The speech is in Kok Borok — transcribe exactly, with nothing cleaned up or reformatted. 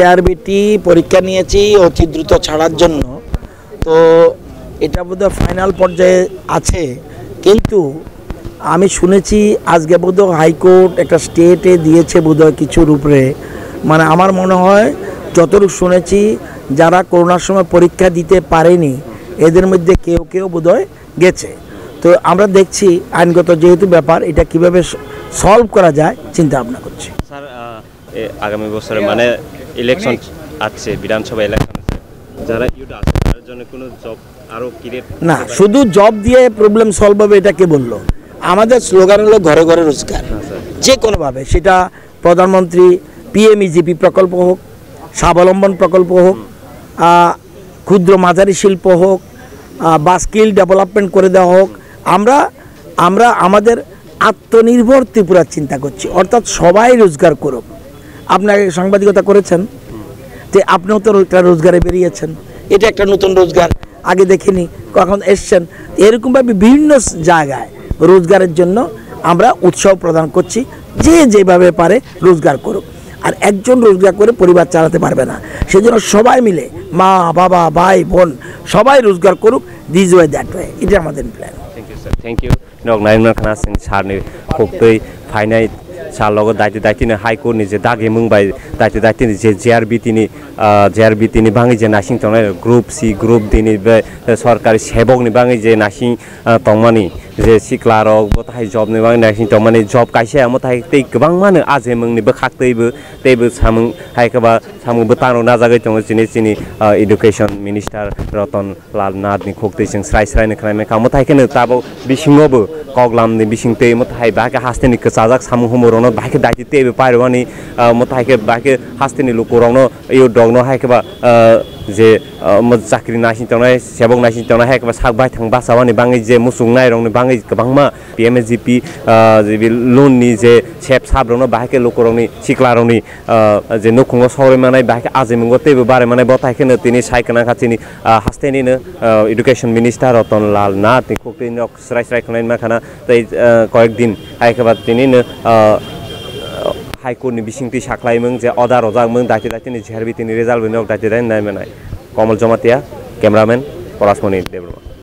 জেআরবিটি পরীক্ষা নিয়েছি অতি দ্রুত ছাড়ার জন্য। তো এটা বোধহয় ফাইনাল পর্যায়ে আছে, কিন্তু আমি শুনেছি আজকে বোধহয় হাইকোর্ট একটা স্টেটে দিয়েছে বোধহয় কিছুর উপরে। মানে, আমার মনে হয়, যতটুকু শুনেছি, যারা করোনার সময় পরীক্ষা দিতে পারেনি, এদের মধ্যে কেউ কেউ বোধহয় গেছে। তো আমরা দেখছি আইনগত যেহেতু ব্যাপার, এটা কিভাবে স-, সলভ করা যায়, চিন্তা ভাবনা করছি। স্যার, আহ, এ, আগামী বছরে মানে ইলেকশন আসছে, বিধানসভা ইলেকশন আছে, যারা ইউথ আছে তাদের জন্য কোনো জব আরো ক্রিয়েট না, শুধু জব দিয়ে প্রবলেম সলভ হবে, এটা কে বললো? আমাদের স্লোগান হলো ঘরে ঘরে রোজগার। হ্যাঁ, স্যার। যে কোনোভাবে, সেটা প্রধানমন্ত্রী পিএমইজিপি প্রকল্প হোক, স্বাবলম্বন প্রকল্প হোক, আহ, ক্ষুদ্র মাঝারি শিল্প হোক, আহ, বা স্কিল ডেভেলপমেন্ট করে দেওয়া হোক, আমরা, আমরা আমাদের আত্মনির্ভর ত্রিপুরার চিন্তা করছি, অর্থাৎ সবাই রোজগার করুক। আপনি আগে সাংবাদিকতা করেছেন, তো আপনিও তো একটা রোজগারে বেরিয়েছেন, এটা একটা নতুন রোজগার, আগে দেখিনি, কখন এসছেন। এরকমভাবে বিভিন্ন জায়গায় রোজগারের জন্য আমরা উৎসাহ প্রদান করছি, যে যেভাবে পারে রোজগার করুক। আর একজন রোজগার করে পরিবার চালাতে পারবে না, সেজন্য সবাই মিলে, মা, বাবা, ভাই, বোন, সবাই রোজগার করুক, this way, that way, এটা আমাদের plan. Thank you, sir. Thank you. Nok naimna khana sing sir ni khuk twi phainai sir logo daiti daiti ni High Court ni je dagi mung bai daiti daiti ni je J R B T ni, ah, J R B T ni bangwi je nasing tongnai group C, group D ni be, eh, sorkari sebok ni bangwi je nasing, ah, tongmani je sikla rok bo tahai job ni bangwi nasing tongmani job kaisa amo tahai tei kwbangma no ah je mung ni bwkhak tei bo tei bo samung hai khe ba samung bwtang rok najagwi tongo chini chini, ah, education minister Ratan Lal Nath ni khuk twi chwng srai srai no khwnai mankha. Omo tai khe no tabuk bisingo bo kok lam ni bising twi omo tai bai khe haste ni kwchajak samung humung rok no bai khe daiti tei bo pairwani, ah, omo tai khe bai khe haste ni luku rok no yo dog no hai khe ba, ah, je, ah, omo chakri naising tongnai, sebok naising tongnai hai khe ba sak baithang bachawani bangwi je muchung nai rok ni bangwi kwbangma P M A G P, ah, je bi loan ni je sep sap rok no bai khe luku rok ni sikla rok ni, ah, je nukhungo sogwi manai bai khe ah je mungo tei bo barwi manai bo tai khe no tini sai kwna kha chini, ah, haste ni no, ah, education minister Ratan Lal Nath ni khuk twi nok srai srai khwnai ma khana tei, ah, koyek din hai khe ba tini no, ah, High Court ni bising twi saklaimung je order rojak mung daiti daiti ni J R B T ni result bo nok daiti daiti nai manai. Komol Jomatia, cameraman Porasmoni Debbarma.